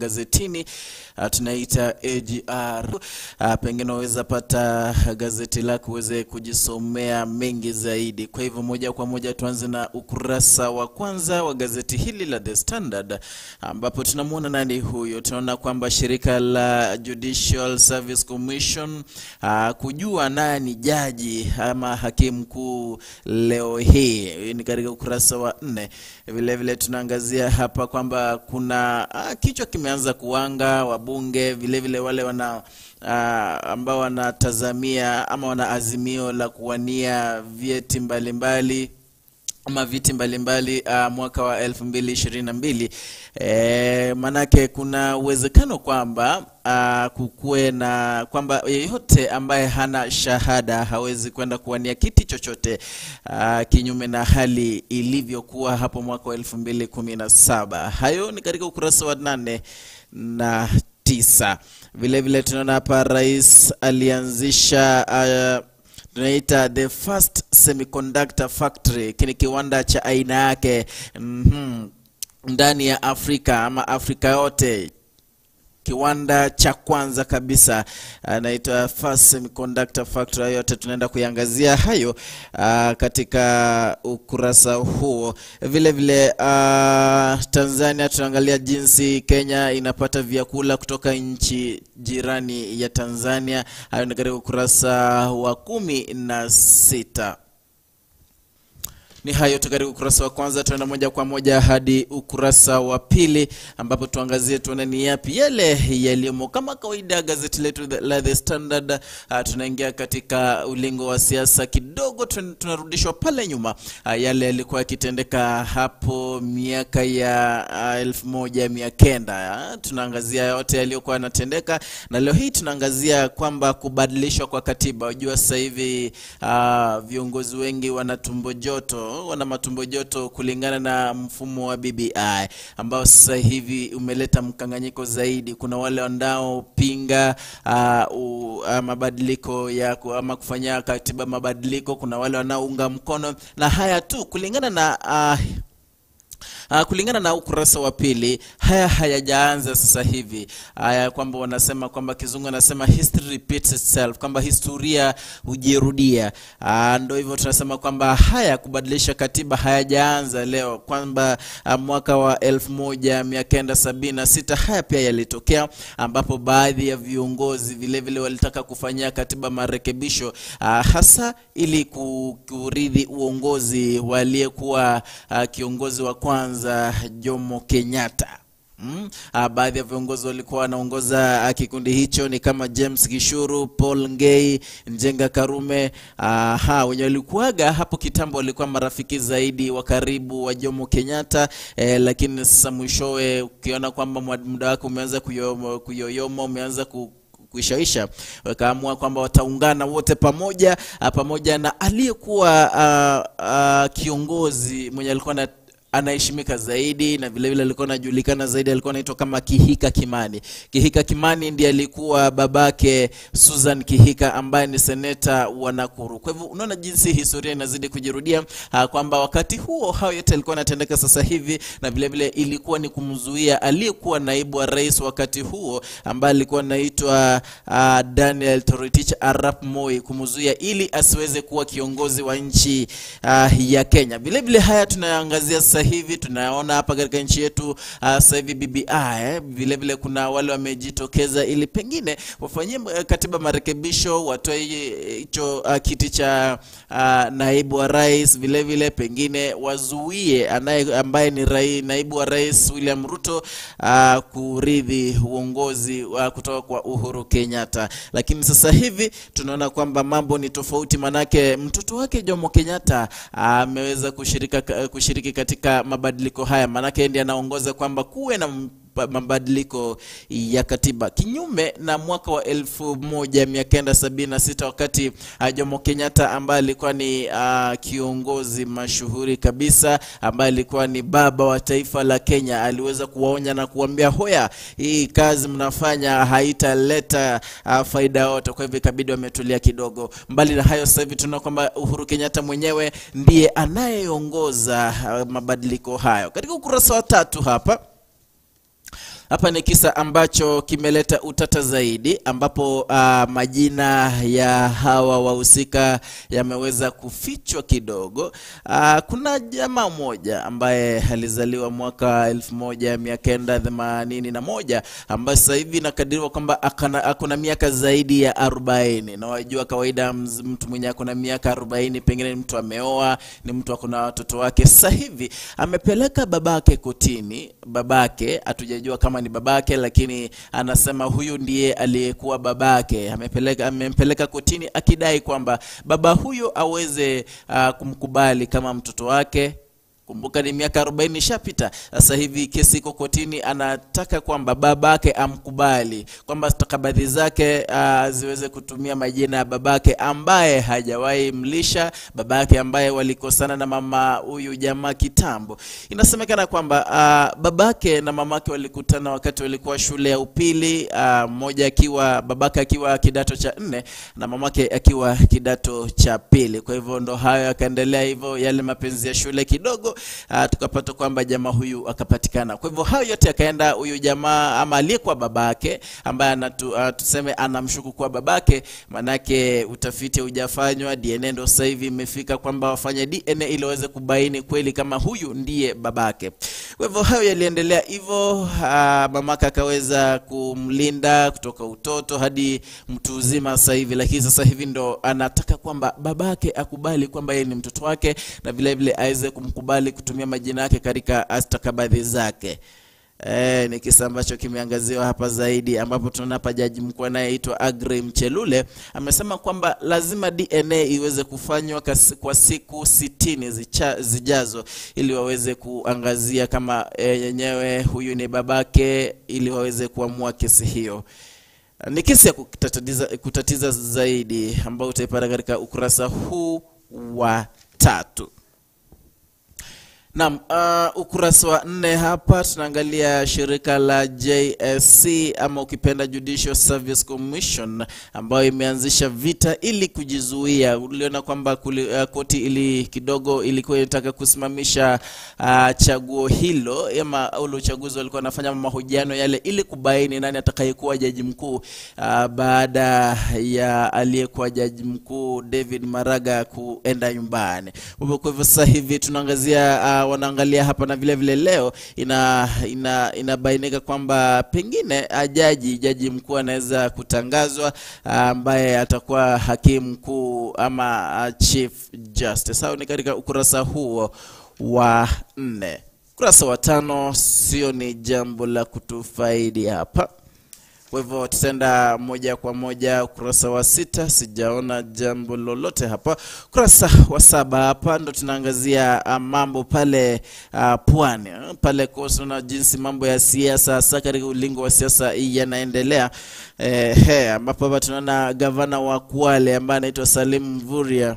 Gazetini tunaita AGR. Pengine waweza pata gazeti lako uweze kujisomea mengi zaidi. Kwa hivyo moja kwa moja tuanze na ukurasa wa kwanza wa gazeti hili la The Standard, ambapo tunamuona nani huyo? Tunaona kwamba shirika la Judicial Service Commission kujua nani jaji ama hakimu mkuu leo hii. Ni katika ukurasa wa 4. Vile vile tunaangazia hapa kwamba kuna kichwa kimeanza kuwanga wabunge, vile vile wale wana ambao wanatazamia ama wana azimio la kuwania vyeti mbalimbali ama viti mbalimbali mwaka wa 2022. Manake kuna uwezekano kwamba kukue na kwamba yeyote ambaye hana shahada hawezi kwenda kuwania kiti chochote, kinyume na hali ilivyokuwa hapo mwaka wa 2017. Hayo ni katika ukurasa wa 8 na 9. Vile vile tunaona hapa rais alianzisha tunaita the first semiconductor factory, kini kiwanda cha aina yake ndani ya Afrika ama Afrika yote. Kiwanda cha kwanza kabisa anaitwa First Semiconductor Factory. Yote tunaenda kuiangazia hayo katika ukurasa huo. Vile vile Tanzania tunaangalia jinsi Kenya inapata vyakula kutoka nchi jirani ya Tanzania. Hayo ni katika ukurasa wa 16. Ni hayo tu katika ukurasa wa kwanza. Tunaenda moja kwa moja hadi ukurasa wa pili, ambapo tuangazie tuone ni yapi yale yaliyomo. Kama kawaida gazeti letu la The Standard, tunaingia katika ulingo wa siasa kidogo, tunarudishwa pale nyuma, yale yalikuwa yakitendeka hapo miaka ya 1900. Tunaangazia yote yaliyokuwa yanatendeka, na leo hii tunaangazia kwamba kubadilishwa kwa katiba. Unajua sasa hivi viongozi wengi wana tumbo joto, wana matumbo joto kulingana na mfumo wa BBI ambao sasa hivi umeleta mkanganyiko zaidi. Kuna wale wanaopinga mabadiliko ya ama kufanya katiba mabadiliko, kuna wale wanaounga mkono, na haya tu kulingana na kulingana na ukurasa wa pili, haya hayajaanza sasa hivi. Haya kwamba wanasema kwamba kizungu anasema history repeats itself, kwamba historia hujirudia. Ndio hivyo tunasema kwamba haya kubadilisha katiba hayajaanza leo, kwamba mwaka wa 1976 haya pia yalitokea, ambapo baadhi ya viongozi vile vile walitaka kufanyia katiba marekebisho, hasa ili kuridhi uongozi waliyekuwa kiongozi wa kwanza Jomo Kenyatta. Baadhi ya viongozi walikuwa wanaongoza kikundi hicho ni kama James Gishuru, Paul Ngei, Njenga Karume. Wenye walikuwaga hapo kitambo walikuwa marafiki zaidi wa karibu wa Jomo Kenyatta, lakini sasa mwishowe ukiona kwamba muda wake umeanza kuyoyoma, umeanza kuishaisha, wakaamua kwamba wataungana wote pamoja, pamoja na aliyekuwa kiongozi mwenye alikuwa anaheshimika zaidi na vile vile alikuwa anajulikana zaidi, alikuwa anaitwa kama Kihika Kimani. Kihika Kimani ndiye alikuwa babake Susan Kihika ambaye ni seneta wa Nakuru. Kwa hivyo unaona jinsi historia inazidi kujirudia, kwamba wakati huo hayo yote yalikuwa yanatendeka sasa hivi, na vile vile ilikuwa ni kumzuia aliyekuwa naibu wa rais wakati huo ambaye alikuwa anaitwa Daniel Toroitich Arap Moi, kumzuia ili asiweze kuwa kiongozi wa nchi ya Kenya. Vile vile haya tunaangazia sasa hivi, tunaona hapa katika nchi yetu sasa hivi BBI, vile vile kuna wale wamejitokeza ili pengine wafanyie katiba marekebisho, watoe hicho kiti cha naibu wa rais, vile vile pengine wazuie ambaye ni naibu wa rais William Ruto kuridhi uongozi kutoka kwa Uhuru Kenyatta. Lakini sasa hivi tunaona kwamba mambo ni tofauti, manake mtoto wake Jomo Kenyatta ameweza kushiriki katika mabadiliko haya, manake ndiye anaongoza kwamba kuwe na mabadiliko ya katiba, kinyume na mwaka wa 1976 wakati Jomo Kenyatta ambaye alikuwa ni kiongozi mashuhuri kabisa, ambaye alikuwa ni baba wa taifa la Kenya, aliweza kuwaonya na kuambia hoya, hii kazi mnafanya haitaleta faida yote. Kwa hivyo ikabidi wametulia kidogo. Mbali na hayo, sasa hivi tunaona kwamba Uhuru Kenyatta mwenyewe ndiye anayeongoza mabadiliko hayo. Katika ukurasa wa 3 hapa Hapa ni kisa ambacho kimeleta utata zaidi, ambapo majina ya hawa wahusika yameweza kufichwa kidogo. Kuna jamaa mmoja ambaye alizaliwa mwaka 1981 ambaye sasa hivi inakadiriwa kwamba akona miaka zaidi ya 40. Na wajua kawaida mtu mwenye akona miaka 40 pengine ni mtu ameoa, ni mtu akona watoto wake. Sasa hivi amepeleka babake kotini. Babake hatujajua kama ni babake, lakini anasema huyu ndiye aliyekuwa babake. Amempeleka kotini akidai kwamba baba huyo aweze kumkubali kama mtoto wake. Kumbuka ni miaka 40 ishapita. Sasa hivi kesi iko kotini, anataka kwamba babake amkubali, kwamba stakabadhi zake ziweze kutumia majina ya babake ambaye hajawahi mlisha, babake ambaye walikosana na mama huyu jamaa kitambo. Inasemekana kwamba babake na mamake walikutana wakati walikuwa shule ya upili, mmoja akiwa babake akiwa kidato cha 4 na mamake akiwa kidato cha 2. Kwa hivyo ndo hayo yakaendelea hivyo, yale mapenzi ya shule kidogo, tukapata kwamba jamaa huyu akapatikana. Kwa hivyo hayo yote yakaenda, huyu jamaa ama aliyekuwa babake ambaye tuseme anamshuku kuwa babake, manake utafiti hujafanywa, DNA ndo sasa hivi imefika kwamba wafanye DNA ili waweze kubaini kweli kama huyu ndiye babake. Kwa hivyo hayo yaliendelea hivyo, mamake akaweza kumlinda kutoka utoto hadi mtu uzima sasa hivi, lakini sasa hivi ndo anataka kwamba babake akubali kwamba yeye ni mtoto wake na vile vile aweze kumkubali kutumia majina yake katika stakabadhi zake. Ni kisa ambacho kimeangaziwa hapa zaidi, ambapo tunaona hapa jaji mkuu anayeitwa Aggrey Mchelule amesema kwamba lazima DNA iweze kufanywa kwa siku 60 zijazo ili waweze kuangazia kama yenyewe huyu ni babake, ili waweze kuamua kesi hiyo. Ni kesi ya kutatiza zaidi ambayo utaipata katika ukurasa huu wa 3. Naam, ukurasa wa 4 hapa tunaangalia shirika la JSC ama ukipenda Judicial Service Commission ambayo imeanzisha vita ili kujizuia. Uliona kwamba koti ili kidogo ilikuwa inataka kusimamisha chaguo hilo ama ule uchaguzi walikuwa wanafanya mahojiano yale ili kubaini nani atakayekuwa jaji mkuu baada ya aliyekuwa jaji mkuu David Maraga kuenda nyumbani. Kwa hivyo sasa hivi tunaangazia wanaangalia hapa, na vile vile leo inabainika kwamba pengine jaji mkuu anaweza kutangazwa ambaye atakuwa hakimu mkuu ama Chief Justice. Sawa, ni katika ukurasa huo wa 4. Ukurasa wa 5 sio ni jambo la kutufaidi hapa. Kwa hivyo tutaenda moja kwa moja ukurasa wa 6, sijaona jambo lolote hapa. Ukurasa wa 7 hapa ndo tunaangazia mambo pale pwani, pale kuhusu na jinsi mambo ya siasa hasa katika ulingo wa siasa yanaendelea. Ambapo hapa tunaona gavana wa Kwale ambaye anaitwa Salim Mvurya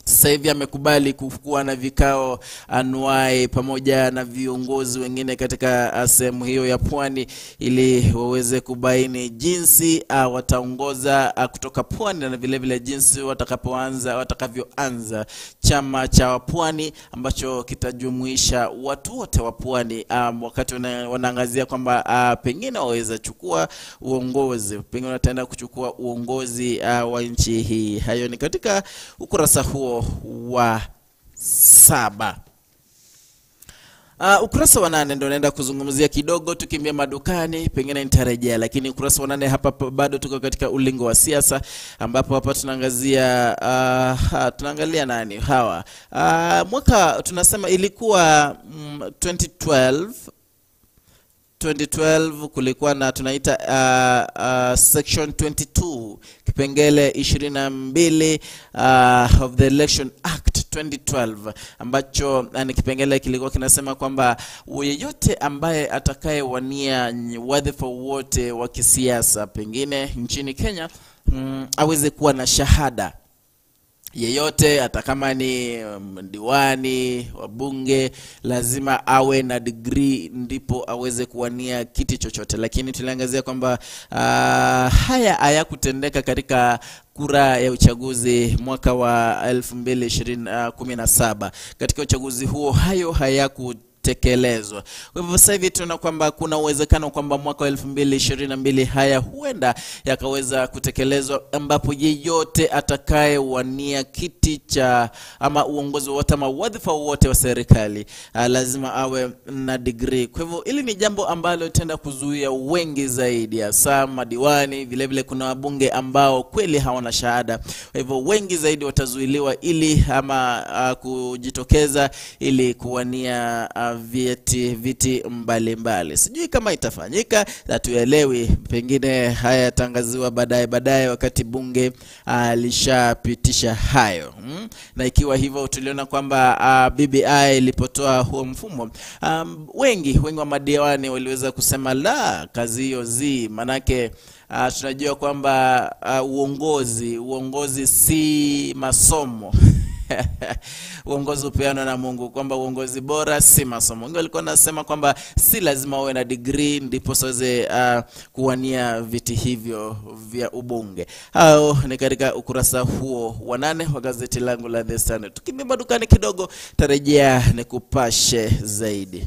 sasa hivi amekubali kuwa na vikao anuai pamoja na viongozi wengine katika sehemu hiyo ya pwani ili waweze kubaini jinsi wataongoza kutoka pwani na vile vile jinsi watakavyoanza chama cha pwani ambacho kitajumuisha watu wote wa pwani, wakati wanaangazia kwamba pengine waweza chukua uongozi, pengine wataenda kuchukua uongozi wa nchi hii. Hayo ni katika ukurasa huo wa 7. Ukurasa wa 8 ndio naenda kuzungumzia kidogo, tukimbia madukani pengine nitarejea, lakini ukurasa wa 8 hapa bado tuko katika ulingo wa siasa, ambapo hapa tunaangazia tunaangalia nani hawa. Mwaka tunasema ilikuwa 2012 kulikuwa na tunaita section 22 kipengele 22 of the Election Act 2012, ambacho ni kipengele kilikuwa kinasema kwamba yeyote ambaye atakayewania wadhifa wote wa kisiasa pengine nchini Kenya aweze kuwa na shahada yeyote, hata kama ni diwani, wabunge, lazima awe na degree ndipo aweze kuwania kiti chochote. Lakini tuliangazia kwamba haya hayakutendeka katika kura ya uchaguzi mwaka wa 2017. Katika uchaguzi huo hayo kutekelezwa. Kwa hivyo sasa hivi tunaona kwamba kuna uwezekano kwamba mwaka wa 2022 haya huenda yakaweza kutekelezwa, ambapo yeyote atakayewania kiti cha ama uongozi wote ama wadhifa wote wa serikali lazima awe na degree. Kwa hivyo hili ni jambo ambalo tenda kuzuia wengi zaidi, hasa madiwani, vile vile kuna wabunge ambao kweli hawana shahada. Kwa hivyo wengi zaidi watazuiliwa ili ama kujitokeza ili kuwania viti mbalimbali. Sijui kama itafanyika, hatuelewi, pengine haya yatangaziwa baadaye wakati bunge lishapitisha hayo. Na ikiwa hivyo tuliona kwamba BBI ilipotoa huo mfumo, wengi wa madiwani waliweza kusema la, kazi hiyo zi, manake tunajua kwamba uongozi si masomo. Uongozi upeanwa na Mungu, kwamba uongozi bora si masomo. Wengi walikuwa nasema kwamba si lazima uwe na degree ndipo uweze kuwania viti hivyo vya ubunge. Hao ni katika ukurasa huo wa 8 wa gazeti langu la The Standard. Tukibeba dukani kidogo, tarejea nikupashe zaidi.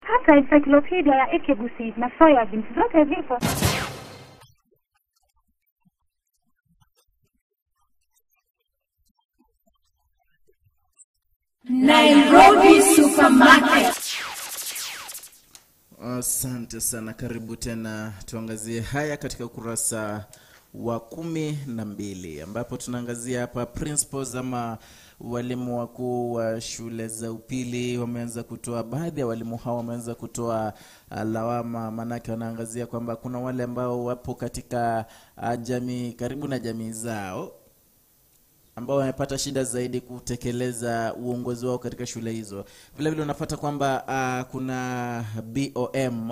Hata encyclopedia ya Ekegusi na soya beans zote zipo. Nairobi Supermarket. Asante sana, karibu tena. Tuangazie haya katika ukurasa wa 12 ambapo tunaangazia hapa principals ama walimu wakuu wa shule za upili wameanza kutoa, baadhi ya walimu hao wameanza kutoa lawama, manake wanaangazia kwamba kuna wale ambao wapo katika jamii, karibu na jamii zao, ambao wamepata shida zaidi kutekeleza uongozi wao katika shule hizo. Vile vile unapata kwamba kuna BOM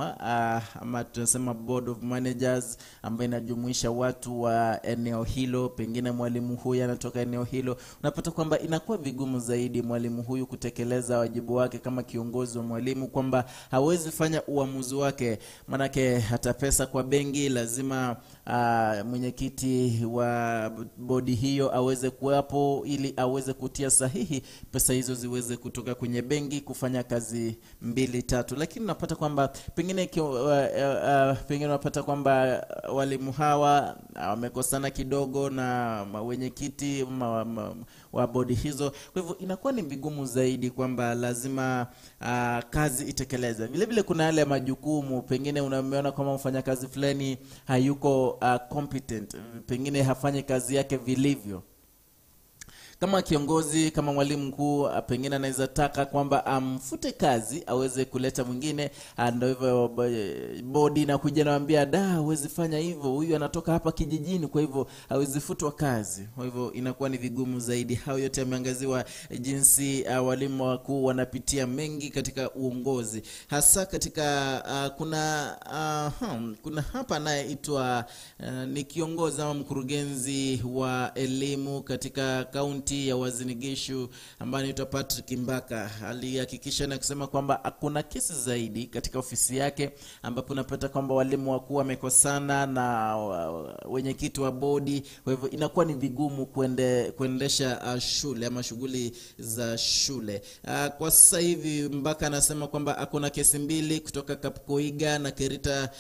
ama tunasema Board of Managers, ambayo inajumuisha watu wa eneo hilo, pengine mwalimu huyu anatoka eneo hilo. Unapata kwamba inakuwa vigumu zaidi mwalimu huyu kutekeleza wajibu wake kama kiongozi wa mwalimu, kwamba hawezi fanya uamuzi wake, manake hata pesa kwa benki lazima mwenyekiti wa bodi hiyo aweze kuwapo ili aweze kutia sahihi pesa hizo ziweze kutoka kwenye benki kufanya kazi 2 3. Lakini unapata kwamba pengine pengine unapata kwamba walimu hawa wamekosana kidogo na wenyekiti wa bodi hizo. Kwa hivyo inakuwa ni vigumu zaidi kwamba lazima kazi itekelezwe. Vile vile kuna yale majukumu, pengine unaona kama mfanyakazi fulani hayuko competent, pengine hafanyi kazi yake vilivyo. Kama kiongozi, kama mwalimu mkuu, pengine anaweza taka kwamba amfute kazi aweze kuleta mwingine. Ndio hivyo bodi na kuja naambia, da, huwezi fanya hivyo, huyu anatoka hapa kijijini, kwa hivyo hawezi futwa kazi. Kwa hivyo inakuwa ni vigumu zaidi. Hayo yote yameangaziwa jinsi walimu wakuu wanapitia mengi katika uongozi, hasa katika kuna hapa anayeitwa ni kiongozi ama mkurugenzi wa elimu katika kaunti ya Uasin Gishu ambaye anaitwa Patrick Mbaka. Alihakikisha na kusema kwamba hakuna kesi zaidi katika ofisi yake, ambapo unapata kwamba walimu wakuu wamekosana na wenyekiti wa bodi. Kwa hivyo inakuwa ni vigumu kuendesha shule ama shughuli za shule. Kwa sasa hivi Mbaka anasema kwamba hakuna kesi 2 kutoka Kapkoiga na Kerita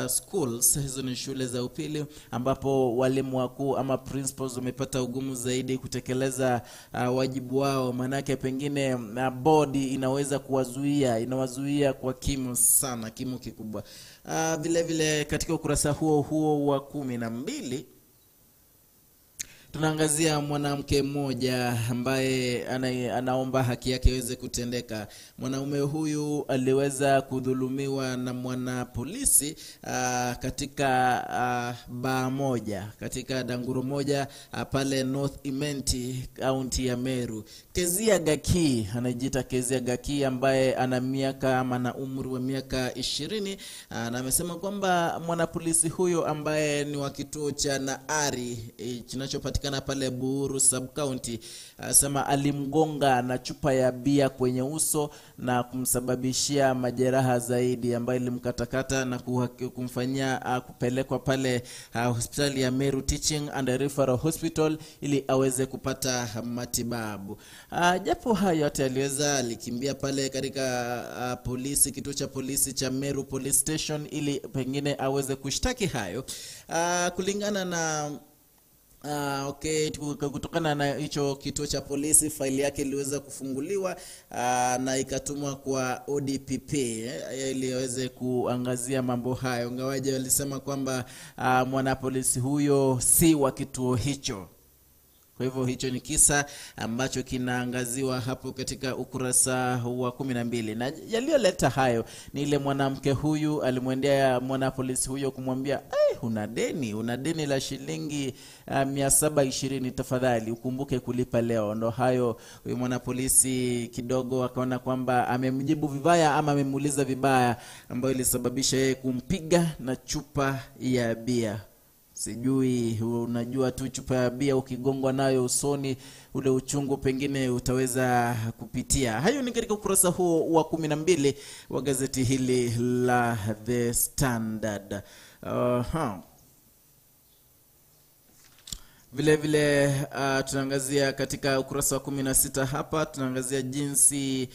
schools. Hizo ni shule za upili ambapo walimu wakuu ama principals wamepata ugumu zaidi kutekeleza kutekeleza wajibu wao, maanake pengine bodi inaweza kuwazuia, inawazuia kwa kimo sana, kimo kikubwa. Vile vile katika ukurasa huo huo wa 12 tunaangazia mwanamke mmoja ambaye anaomba haki yake iweze kutendeka. Mwanaume huyu aliweza kudhulumiwa na mwanapolisi katika baa moja, katika danguro moja pale North Imenti, kaunti ya Meru. Kezia Gaki, anajiita Kezia Gaki, ambaye ana miaka ama na umri wa miaka 20, na amesema kwamba mwanapolisi huyo ambaye ni wa kituo cha Naari kinachopatikana pale Buru sub county, asema alimgonga na chupa ya bia kwenye uso na kumsababishia majeraha zaidi, ambayo ilimkatakata na kumfanyia kupelekwa pale hospitali ya Meru Teaching and Referral Hospital ili aweze kupata matibabu. Japo hayo yote alikimbia pale katika polisi, kituo cha polisi cha Meru Police Station ili pengine aweze kushtaki hayo. Kulingana na kutokana na hicho kituo cha polisi, faili yake iliweza kufunguliwa na ikatumwa kwa ODPP ili aweze kuangazia mambo hayo. Ingawaje walisema kwamba mwanapolisi huyo si wa kituo hicho. Kwa hivyo hicho ni kisa ambacho kinaangaziwa hapo katika ukurasa wa 12. Na yaliyoleta hayo ni ile mwanamke huyu alimwendea mwanapolisi huyo kumwambia, una deni la shilingi 720, tafadhali ukumbuke kulipa leo. Ndo hayo huyu mwanapolisi kidogo akaona kwamba amemjibu vibaya ama amemuuliza vibaya, ambayo ilisababisha yeye kumpiga na chupa ya bia. Sijui, unajua tu chupa ya bia ukigongwa nayo usoni, ule uchungu pengine utaweza kupitia. Hayo ni katika ukurasa huo wa 12 wa gazeti hili la The Standard. Vile vile tunaangazia katika ukurasa wa 16 hapa, tunaangazia jinsi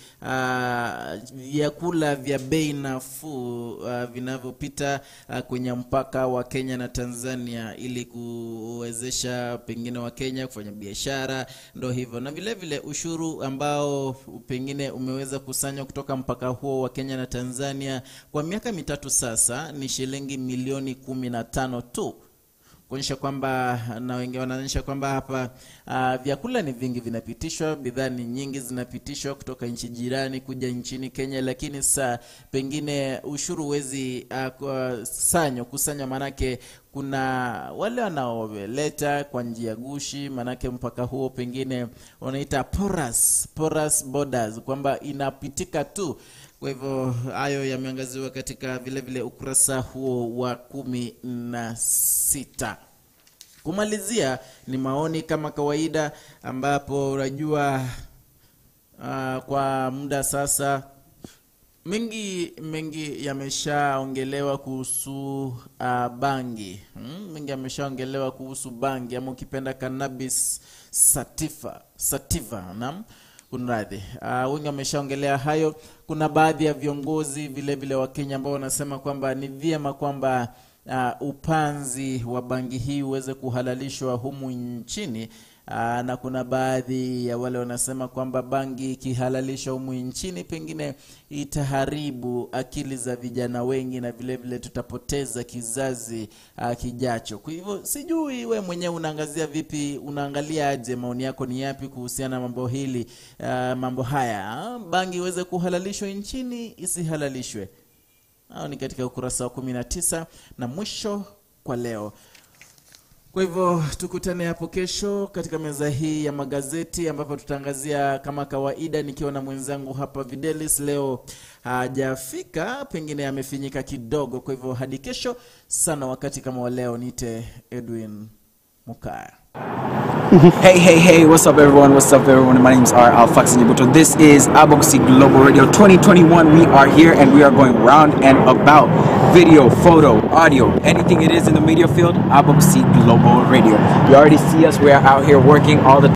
vyakula vya bei nafuu vinavyopita kwenye mpaka wa Kenya na Tanzania ili kuwezesha pengine wa Kenya kufanya biashara, ndo hivyo. Na vile vile ushuru ambao pengine umeweza kusanywa kutoka mpaka huo wa Kenya na Tanzania kwa miaka mitatu sasa ni shilingi milioni 15 tu. Kuonyesha kwamba, na wengi wanaonyesha kwamba hapa vyakula ni vingi vinapitishwa, bidhaa ni nyingi zinapitishwa kutoka nchi jirani kuja nchini Kenya, lakini saa pengine ushuru huwezi kusanywa, manake kuna wale wanaoleta kwa njia gushi, manake mpaka huo pengine wanaita porous borders, kwamba inapitika tu. Kwa hivyo hayo yameangaziwa katika vile vile ukurasa huo wa 16. Kumalizia ni maoni kama kawaida, ambapo unajua kwa muda sasa mengi yameshaongelewa kuhusu bangi. Mengi yameshaongelewa kuhusu bangi, ama ukipenda cannabis sativa, naam. Kunradhi. Wengi wameshaongelea hayo. Kuna baadhi ya viongozi vile vile wa Kenya ambao wanasema kwamba ni vyema kwamba upanzi wa bangi hii uweze kuhalalishwa humu nchini. Na kuna baadhi ya wale wanasema kwamba bangi ikihalalishwa humu nchini pengine itaharibu akili za vijana wengi na vile vile tutapoteza kizazi kijacho. Kwa hivyo sijui we mwenyewe unaangazia vipi, unaangalia aje, maoni yako ni yapi kuhusiana na mambo hili, mambo haya, bangi iweze kuhalalishwa nchini isihalalishwe? Hao ni katika ukurasa wa 19 na mwisho kwa leo. Kwa hivyo tukutane hapo kesho katika meza hii ya magazeti, ambapo tutaangazia kama kawaida nikiwa na mwenzangu hapa Videlis. Leo hajafika, pengine amefinyika kidogo. Kwa hivyo hadi kesho sana wakati kama wa leo, niite Edwin Mukaya. Hey, hey, hey, what's up everyone? What's up everyone? My name's R. Alfax Nyibuto. This is Abagusii Global Radio 2021. We are here and we are going round and about. Video, photo, audio, anything it is in the media field, Abagusii Global Radio. You already see us, we are out here working all the